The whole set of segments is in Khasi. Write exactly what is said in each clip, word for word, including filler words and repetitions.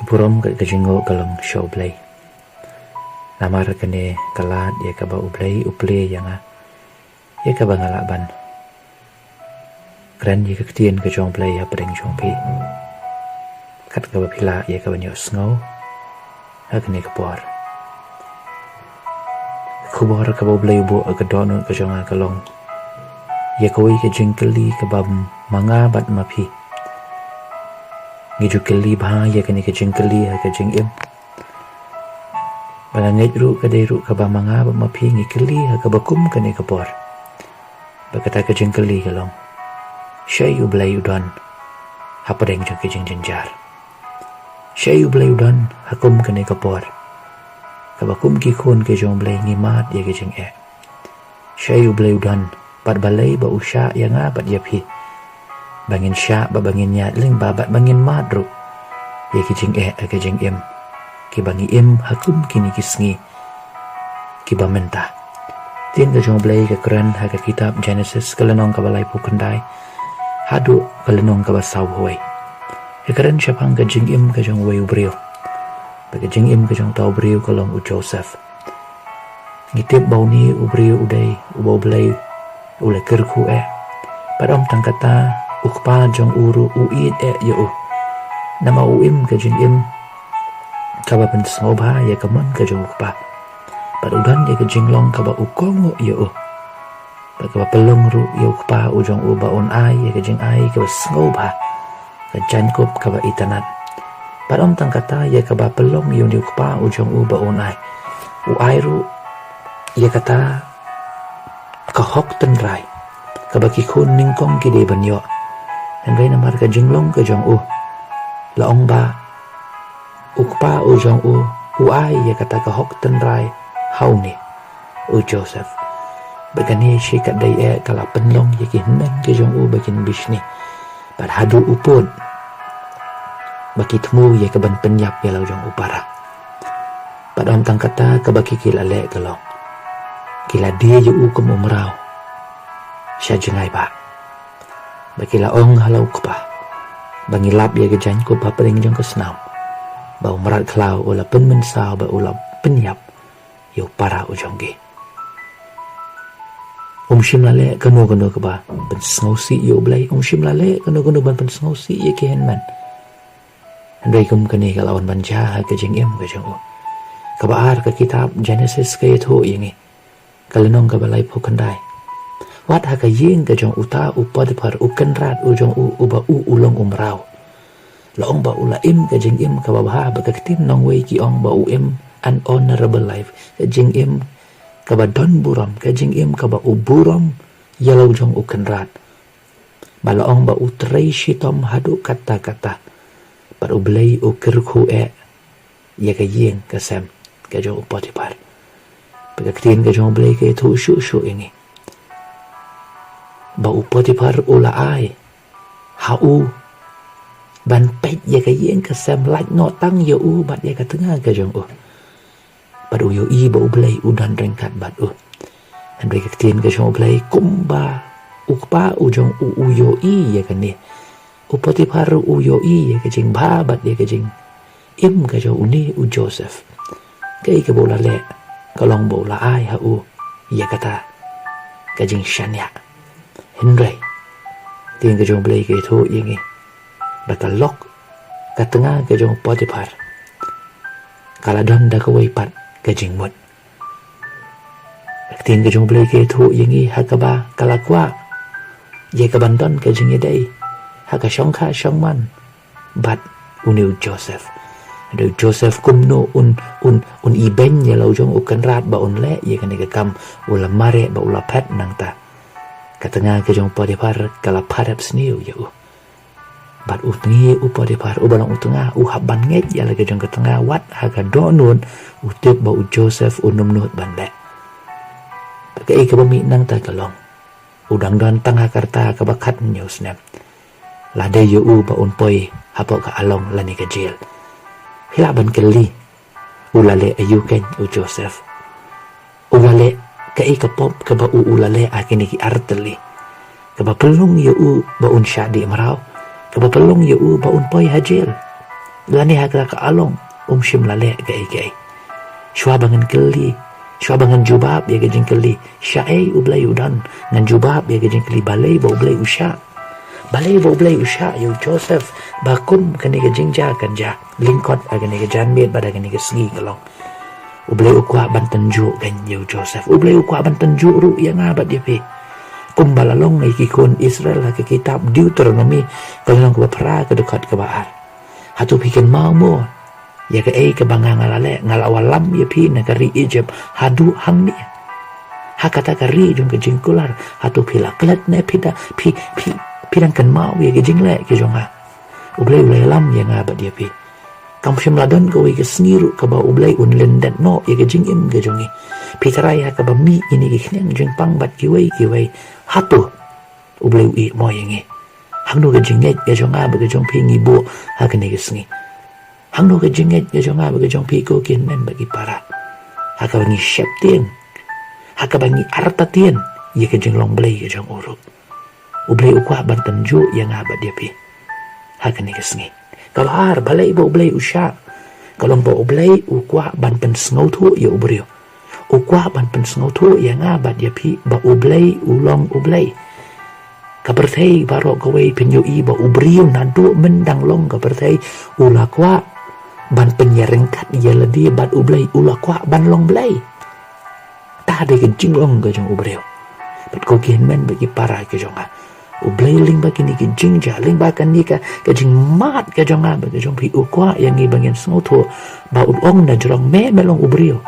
Burom ka jingïaroh ka long sha U Blei. Namar kane ka lad ïa kaba U Blei u plie ïa nga, ïa kaba nga lah ban kren ïa ka ktien ka jong U Blei hapdeng jong phi, kat kaba phi lah ïa kaban ïohsngew ha kane ka por. Ka khubor kaba U Blei u buh ha ka dohnud ka jong nga ka long ïa kawei ka jingkylli kaba ma nga bad ma phi ngi ju kylli bha ïa kane ka jingkylli ha ka jingim. Ba nga ngeit ruh ka dei ruh kaba ma nga bad ma phi ngi kylli ha kaba kum kane ka por. Ba kata ka jingkylli ka long, shaei U Blei u don hapdeng jong ka jingjynjar? Shaei U Blei u don ha kum kane ka por, kaba kum ki khun ka jong U Blei ngi mad ïa ka jingeh? Shaei U Blei u don, bad balei ba u shah ïa nga bad ïa phi ba ngin shah, bad ba ngin ïaid lyngba, bad ba ngin mad ruh ïa ki jingeh ha ka jingim kiba ngi im ha kum kine ki sngi kiba mynta? Ktien ka jong U Blei ka kren ha ka kitab Genesis ka lynnong kaba laiphew khyndai haduh ka lynnong kaba sawphew wei. Ka kren shaphang ka jingim ka jong uwei u briew. Bad ka jingim ka jong uta u briew ka long u Joseph. Ngi tip ba une u briew u dei uba U Blei u la kyrkhu eh. Bad ym tang kata, u kpa jong u ruh u ïeit eh ïa u. Namar u im ka jingim kaba pynsngewbha ïa ka mon ka jong u kpa. Bad u don ïa ka jinglong kaba u kohnguh ïa u. Bad kaba pynlong ruh ïa u kpa u jong u ba un ai ïa ka jingai kaba sngewbha, ka jaiñkup kaba itynnad. Bad ym tang kata, ïa kaba pynlong ïa une u kpa u jong u ba un ai, u ai ruh ïa kata ka hok tynrai kaba ki khun nyngkong ki dei ban ïoh. Hynrei namar ka jinglong ka jong u, la ong ba u kpa u jong u u ai ïa kata ka hok tynrai ha une u Joseph. Bad kane shi katdei eh ka la pynlong ïa ki hynmen ki jong u ba kin bishni. Bad haduh u pud ba ki thmu ïa kaban pynïap ïa la u jong u para. Bad ym tang kata, kaba ki ki la leh ka long, ki la die ïa u kum u mraw sha jngai bah. Ba ki la ong ha la u kpa ba ngi lap ïa ka jaiñkup hapdeng jong ka snam ba u mrad khlaw u la pynmynsaw bad u la pynïap ïa u para u jong ki. Um shym la leh kano kano kaba pynsngewsih ïa U Blei, um shym la leh kano kano ban pynsngewsih ïa ki hynmen. Hynrei kum kane ka la wan ban jia ha ka jingim ka jong u. Kaba ar, ka kitab Genesis ka ïathuh ïa ngi, ka lynnong kaba laiphew khyndai. Wat ha ka ïing ka jong uta u Potiphar u kynrad u jong u, uba u u long u mraw, la ong ba u la im ka jingim kaba bha, ba ka ktien nongwei ki ong ba u im an honorable life, ka jingim kaba don burom, ka jingim kaba u burom ïa la u jong u kynrad. Ba la ong ba u trei shitom haduh katta katta. Bad U Blei u kyrkhu eh ïa ka ïing ka sem ka jong u Potiphar. Bad ka ktien ka jong U Blei ka ïathuh shuh shuh ïa ngi ba u Potiphar u la ai ha u ban peit ïa ka ïing ka sem, lait noh tang ïa u bad ïa ka tnga ka jong u. Bad u ïohi ba U Blei u don ryngkat bad u. Hynrei ka ktien ka jong U Blei, kumba u kpa u jong u u ïohi ïa kane, u Potiphar u ïohi ïa ka jingbha bad ïa ka jingim ka jong une u Joseph. Kaei kaba u la leh ka long ba u la ai ha u ïa kata ka jingshaniah. Hynrei ktien ka jong U Blei ka ïathuh ïa ngi ba ka lok ka tnga ka jong u Potiphar ka la don da kawei pat ka jingmut. Ka ktien ka jong U Blei ka ïathuh ïa ngi ha kaba ka la kwah ïa kaban don ka jingïadei ha ka shongkha shongman bad une u Joseph. Hynrei u Joseph kumno un, un, un ibeiñ ïa la u jong u kynrad ba un leh ïa kane ka kam, u la mareh bad u la phet nangta. Ka tnga ka jong u Potiphar ka la pharep sniew ïa u. Bad u tnga u Potiphar uba long u tnga u hap ban ngeit ïa la ka jong ka tnga wat ha ka dohnud u tip ba u Joseph un ym nud ban leh. Bad kaei kaba mih nangta ka long, u dang don tang ha ka rta kaba khathynñiew snem. La dei ïa u ba un poi hapoh ka along lane ka jel. Phi lah ban kylli, u la leh aïu keiñ u Joseph? U la leh kaei ka pop kaba u u la leh ha kine ki ar tylli, kaba pynlong ïa u ba un shah dih mraw, kaba pynlong ïa u ba un poi ha jel? Lane ha kata ka along um shym la leh kaei kaei. Shuwa ba ngan kylli, shuwa ba ngan jubab ïa ka jingkylli, shaei U Blei u don, ngan jubab ïa ka jingkylli, balei ba U Blei u shah. Balei ba U Blei u shah ïa u Joseph ba kum kane ka jingjia kan jia lyngkot ha kane ka janmiet bad ha kane ka sngi ka long. U Blei u kwah ban tynjuh kein ïa u Joseph. U Blei u kwah ban tynjuh ruh ïa nga bad ïa phi. Kumba la long ïa ki khun Israel ha ka kitab Deuteronomi ka lynnong kaba phra ka dkhot kaba ar. Hato phi kynmaw mo ïa kaei kaba nga nga la leh, nga la wallam ïa phi na ka ri Egypt haduh hangne, ha kata ka ri jong ka jingkular? Hato phi la klet ne phi da, phi, phi, phi dang kynmaw ïa ka jingleh ka jong nga? U Blei u la ïalam ïa nga bad ïa phi. Kam shym la don kawei ka sngi ruh kaba U Blei un lyndet noh ïa ka jingim ka jong ngi. Phi trai ha kaba mih ïa kine ki khñiang jingpang bad kiwei kiwei. Hato U Blei u ïeh mo ïa ngi? Hangno ka jingngeit ka jong nga bad ka jong phi ngi buh ha kane ka sngi? Hangno ka jingngeit ka jong nga bad ka jong phi, ko ki hynmen bad ki para, ha kaba ngi sheptieng, ha kaba ngi artatien ïa ka jinglong Blei ka jong u ruh? U Blei u kwah ban tynjuh ïa nga bad ïa phi ha kane ka sngi. Kaba ar, balei ba U Blei u shah? Ka long ba U Blei u kwah ban pynsngewthuh ïa u briew. U kwah ban pynsngewthuh ïa nga bad ïa phi ba U Blei u long U Blei. Ka pyrthei baroh kawei pynïohi ba u briew naduh myndang long ka pyrthei u la kwah ban pynïaryngkat ïa lade bad U Blei, u la kwah ban long Blei. Ta dei ka jinglong ka jong u briew. Bad ko ki hynmen bad ki para ka jong nga, U Blei lyngba kine ki jingjia, lyngba kane ka, ka jingmad ka jong nga bad ka jong phi, u kwah ïa ngi ba ngin sngewthuh ba u ong na jrong me, me long u briew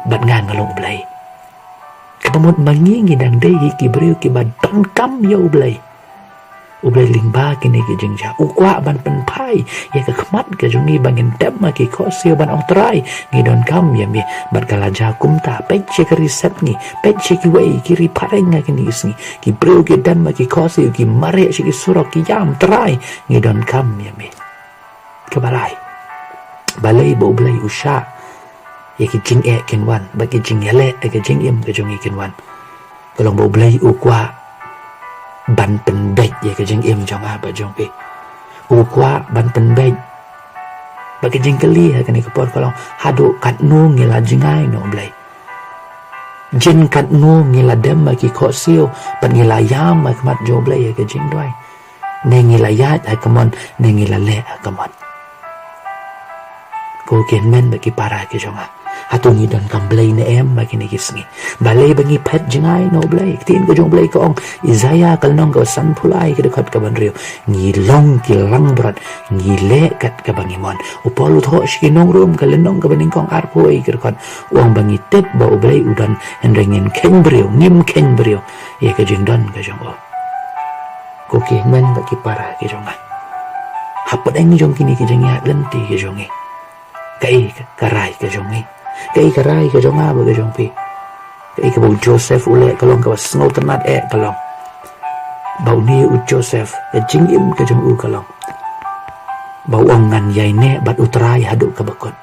bad nga, nga long U Blei. Kaba mut ma ngi ngi dang dei hi ki briew kiba donkam ïa U Blei. U Blei lyngba kine ki jingjia u kwah ban pynphai ïa ka khmat ka jong ngi ba ngin dem ha ki khohsiew ban ong, Trai, ngi donkam ïa me. Bad ka la jia kumta, peit sha ka ri Sydney, peit sha kiwei ki ri phareng ha kine ki sngi, ki briew ki dem ha ki khohsiew, ki mareh sha ki surok, ki ïam, Trai, ngi donkam ïa me. Kaba lai, balei ba U Blei u shah ïa ki jingeh kin wan bad ki jingïaleh ha ka jingim ka jong ngi kin wan? Ka long ba U Blei u kwah ban pynbeit ïa ka jingim jong nga bad jong phi. U kwah ban pynbeit. Bad ka jingkylli ha kane ka por ka long, haduh katno ngi la jngai na U Blei? Jin katno ngi la dem ha ki khohsiew bad ngi la ïam ha khmat jong U Blei ha ka jingduwai? Ne ngi la ïaid ha ka mon, ne ngi la leh ha ka mon? Ko ki hynmen bad ki para ki jong nga, hato ngi donkam Blei ne em ha kine ki sngi? Balei ba ngi phet jngai na U Blei? Ka ktien ka jong U Blei ka ong, Isaiah ka lynnong kaba sanphew lai ka dkhot kaba hynriew, ngi long ki langbrot, ngi leh kat kaba ngi mon. U Paul u thoh sha ki nong Rom ka lynnong kaba nyngkong arphew wei ka dkhot, u ong ba ngi tip ba U Blei u don, hynrei ngim kheiñ briew, ngim kheiñ briew ïa ka jingdon ka jong u. Ko ki hynmen bad ki para ki jong nga, hapdeng jong kine ki jingïaid lynti ki jong ngi, kaei ka rai ka jong ngi? Kaei ka rai ka jong nga bad ka jong phi? Kaei kaba u Joseph u leh ka long kaba sngewtynnat eh ka long ba une u Joseph, ka jingim ka jong u ka long ba u ong, ngan ïaineh bad U Trai haduh kaba kut.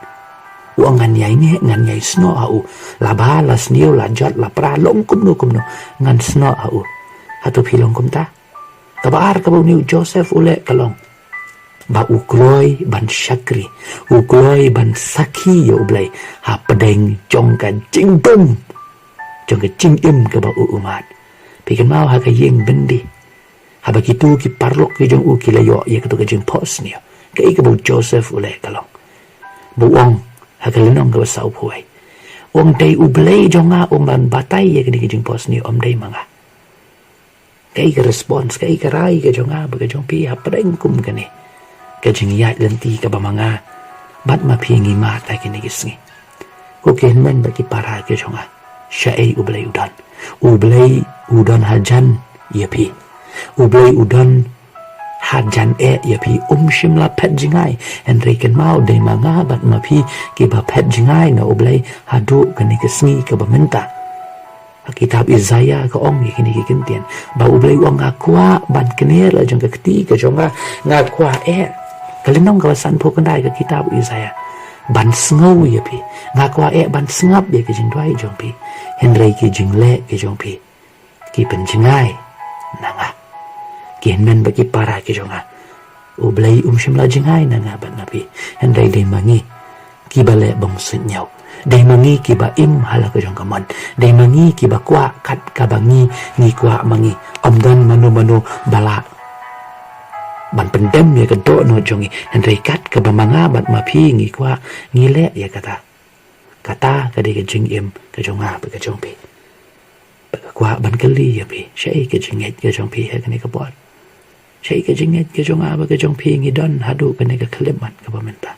U ong, ngan ïaineh, ngan ïaisnoh ha u. La bha la sniew, la jot la pra, long kumno kumno, ngan snoh ha u. Hato phi long kumta? Kaba ar kaba une u Joseph u leh ka long ba u kloi ban shakri, u kloi ban sakhi ïa U Blei hapdeng jong ka jingdum jong ka jingim kaba u u mad. Phi kynmaw ha ka ïing byndi, haba kito ki paralok ki jong u ki la ïoh ïa kato ka jingphohsniew, kaei kaba u Joseph u leh ka long? Ba u ong ha ka lynnong kaba sawphew wei, u ong, dei U Blei jong nga u ong ban batai ïa kane ka jingphohsniew, ym dei ma nga. Kaei ka response, kaei ka rai ka jong nga bad ka jong phi hapdeng kum kane ka jingïaid lynti kaba ma nga bad ma phi ngi mad ha kine ki sngi? Ko ki hynmen bad ki para ki jong nga, shaei U Blei u don? U Blei u don hajan ïa phi. U Blei u don hajan eh ïa phi. Um shym la phet jngai, hynrei kynmaw, dei ma nga bad ma phi kiba phet jngai na U Blei haduh kane ka sngi kaba mynta. Ha kitab Isaiah ka ong ïa kine ki kyntien ba U Blei u ong, nga kwah ban kner la jong ka kti ka jong nga, nga kwah eh, ka lynnong kaba sanphew khyndai ka kitab Isaiah, ban sngew ïa phi. Nga kwah eh ban sngap ïa ki jingduwai jong phi, hynrei ki jingleh ki jong phi ki pynjngai na nga. Ki hynmen bad ki para ki jong nga, U Blei um shym la jngai na nga bad na phi. Hynrei dei ma ngi kiba leh bym suidñiew. Dei ma ngi kiba im ha la ka jong ka mon. Dei ma ngi kiba kwah kat kaba ngi, ngi kwah ma ngi. Ym don mano mano ba lah ban pyndem ïa ka dohnud jong ngi. Hynrei kat kaba ma nga bad ma phi ngi kwah, ngi leh ïa kata. Kata ka dei ka jingim ka jong nga bad ka jong phi. Bad nga kwah ban kylli ïa phi, shaei ka jingngeit ka jong phi ha kane ka por? Shaei ka jingngeit ka jong nga bad ka jong phi? Ngi don haduh kane ka khyllipmat kaba mynta.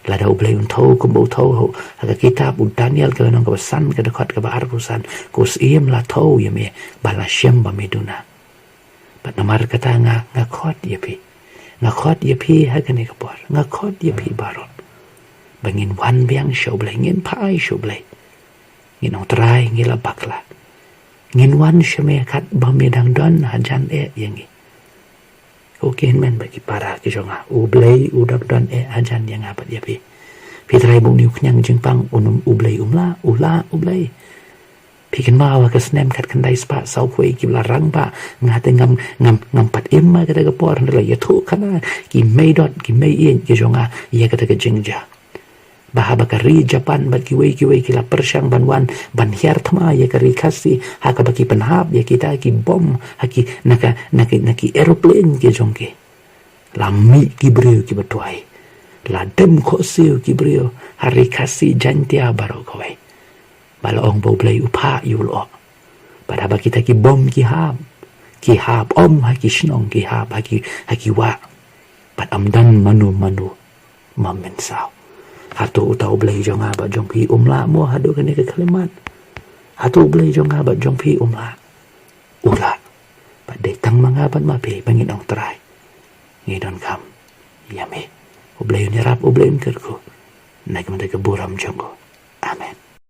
Lada U Blei un thew kumba u thew ha ka kitab u Daniel ka lynnong kaba san ka dkhot kaba arphew san, ko Syiem la thew ïa me ba la shem ba me duna. Bad namar kata nga, nga khot ïa phi. Nga khot ïa phi ha kane ka por. Nga khot ïa phi baroh ba ngin wan biang sha U Blei, ngin phai sha U Blei. Ngin ong, Trai, ngi la bakla. Ngin wan sha me kat ba me dang don hajan eh ïa ngi. Ko ki hynmen bad ki para ki jong nga, U Blei u dang don eh hajan ïa nga bad ïa phi. Phi trai bun ïa u khñiang jingpang, un um, U Blei um lah, u lah U Blei. Phi kynmaw ha ka snem khatkhyndai spah sawphew kiba la rangbah, nga te ngam, ngam, ngam pat im ha kata ka por, hynrei la ïathuh khana ki mei dot, ki mei ïeit ki jong nga ïa kata ka jingjia. Ba haba ka ri Japan bad kiwei kiwei ki la pyrshang ban wan ban hiar thma ïa ka ri Khasi, ha kaba ki pynhap ïa kita ki bom ha ki, na ka, na ki, na ki aeroplane ki jong ki, la mih ki briew kiba duwai, la dem khohsiew ki briew ha ri Khasi Jaiñtia baroh kawei. Ba la ong ba U Blei u phah ïa u lyoh. Bad haba kita ki bom ki hap, ki hap ym ha ki shnong, ki hap ha ki, ha ki wah. Bad ym don mano mano ba mynsaw. Hato uta U Blei jong nga bad jong phi um lah mo haduh kane ka khyllipmat? Hato U Blei jong nga bad jong phi um lah? U lah. Bad dei tang ma nga bad ma phi ba ngin ong, Trai, ngi donkam ïa me. U Blei un ïarap, U Blei un kyrkhu na ka bynta ka burom jong u.